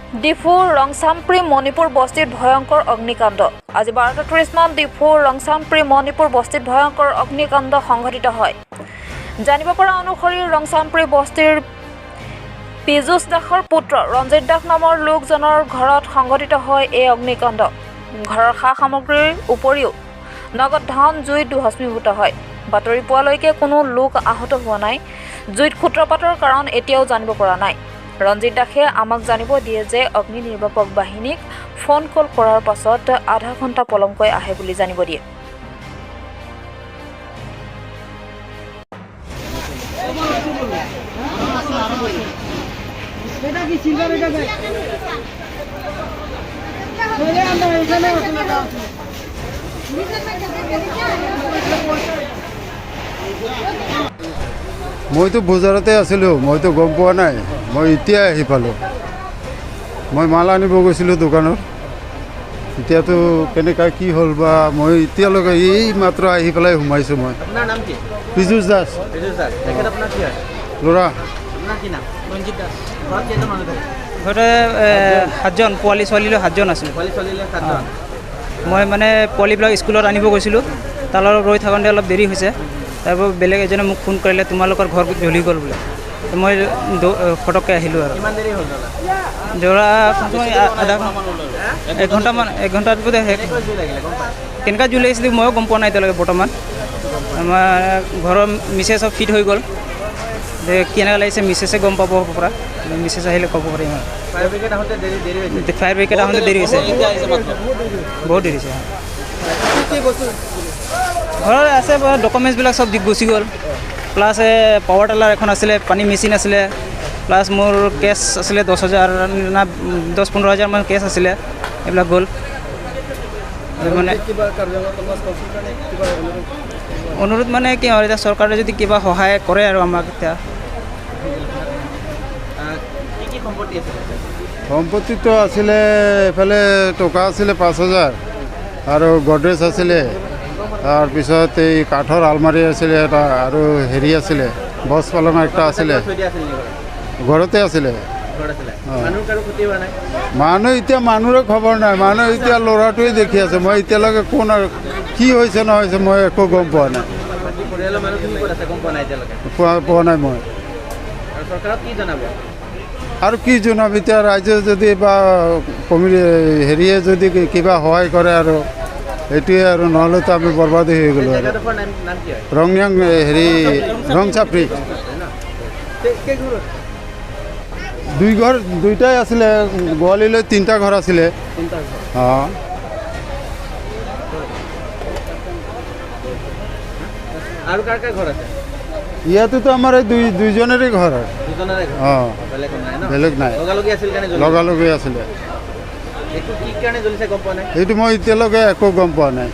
ডিফুৰ ৰংচাম্প্ৰি মণিপুৰ বস্তিত ভয়ংকৰ অগ্নিকাণ্ড। আজি 12:30 মান ডিফুৰ ৰংচাম্প্ৰি মণিপুৰ বস্তিত ভয়ংকৰ অগ্নিকাণ্ড সংঘটিত হয়। জানিব পৰা অনুসৰি ৰংচাম্প্ৰি বস্তিৰ পীযুষ দাসৰ পুত্ৰ ৰঞ্জিত দাস নামৰ লোকজনৰ ঘৰত সংঘটিত হয় এই অগ্নিকাণ্ড। ঘৰৰ সা সামগ্ৰীৰ উপৰিও নগদ ধন জুইত ভস্মীভূত হয়। বাতৰি পোৱালৈকে কোনো লোক আহত হোৱা নাই। জুইত সূত্ৰপাতৰ কাৰণ এতিয়াও জানিব পৰা নাই। ৰঞ্জিত দাসে আমাক জানিব দিয়ে যে অগ্নি নিৰ্বাপক বাহিনীক ফোন কল কৰাৰ পাছত আধা ঘণ্টা পলমকৈ আহে বুলি জানিব দিয়ে। মইতো বজাৰতে আছিলোঁ, মইতো গম পোৱা নাই, মই এতিয়া আহি পালোঁ। মই মাল আনিব গৈছিলোঁ দোকানত। এতিয়াতো কেনেকুৱা কি হ'ল বা মই এতিয়ালৈকে এই মাত্ৰ আহি পেলাই সোমাইছোঁ। মই পীযুষ দাস। ল'ৰা ঘৰতে 7জন, পোৱালি ছোৱালীলৈ 7জন আছিলোঁ। মই মানে পোৱালিবিলাক স্কুলত আনিব গৈছিলোঁ, তাৰ লগত ৰৈ থাকোঁতে অলপ দেৰি হৈছে। তাৰপৰা বেলেগ এজনে মোক ফোন কৰিলে, তোমালোকৰ ঘৰ জ্বলি গ'ল বোলে। মই ফটককৈ আহিলোঁ। আৰু জৰা আধা এঘণ্টামান, এঘণ্টাত বোধহয় কেনেকুৱা জুই লাগিছিল ময়ো গম পোৱা নাই এতিয়ালৈকে। বৰ্তমান আমাৰ ঘৰৰ মিছেছ চব ফিট হৈ গ'ল, যে কেনেকুৱা লাগিছে মিছেছে গম পাব পৰা। মিছেছ আহিলে ক'ব পাৰিম। আৰু ফায়াৰ ব্ৰিগেড আহোঁতে দেৰি হৈছে, বহুত দেৰি হৈছে। ঘৰত আছে ডকুমেণ্টছবিলাক চব গুচি গ'ল। প্লাছ পাৱাৰ টিলাৰ এখন আছিলে, পানী মেচিন আছিলে, প্লাছ মোৰ কেছ আছিলে 10,000 না 10-15 হাজাৰমান কেছ আছিলে, এইবিলাক গ'ল। মানে অনুৰোধ মানে কি আৰু এতিয়া চৰকাৰে যদি কিবা সহায় কৰে আৰু আমাক। এতিয়া সম্পত্তিটো আছিলে, এইফালে টকা আছিলে 5,000 আৰু গডৰেজ আছিলে, তাৰপিছত এই কাঠৰ আলমাৰি আছিলে এটা, আৰু হেৰি আছিলে বছ পালং একটা আছিলে, ঘৰতে আছিলে। মানুহ এতিয়া মানুহৰে খবৰ নাই, মানুহ এতিয়া ল'ৰাটোৱে দেখি আছে। মই এতিয়ালৈকে কোন আৰু কি হৈছে নহৈছে মই একো গম পোৱা নাই, পোৱা নাই মই। আৰু কি জনাম এতিয়া? ৰাইজে যদি বা কমিটি হেৰিয়ে যদি কিবা সহায় কৰে আৰু সেইটোৱে আৰু, নহ'লেতো আমি বৰবাদী হৈ গ'লোঁ। আৰু ৰংনিয়াং হেৰি ৰংচাপৰি দুই ঘৰ দুইটাই আছিলে, গোৱালিলৈ 3টা ঘৰ আছিলে। অঁ, ইয়াতোতো আমাৰ এই দুইজনেৰে ঘৰ। অঁ, বেলেগ নাই, লগালগি আছিলে। এইটো মই এতিয়ালৈকে একো গম পোৱা নাই।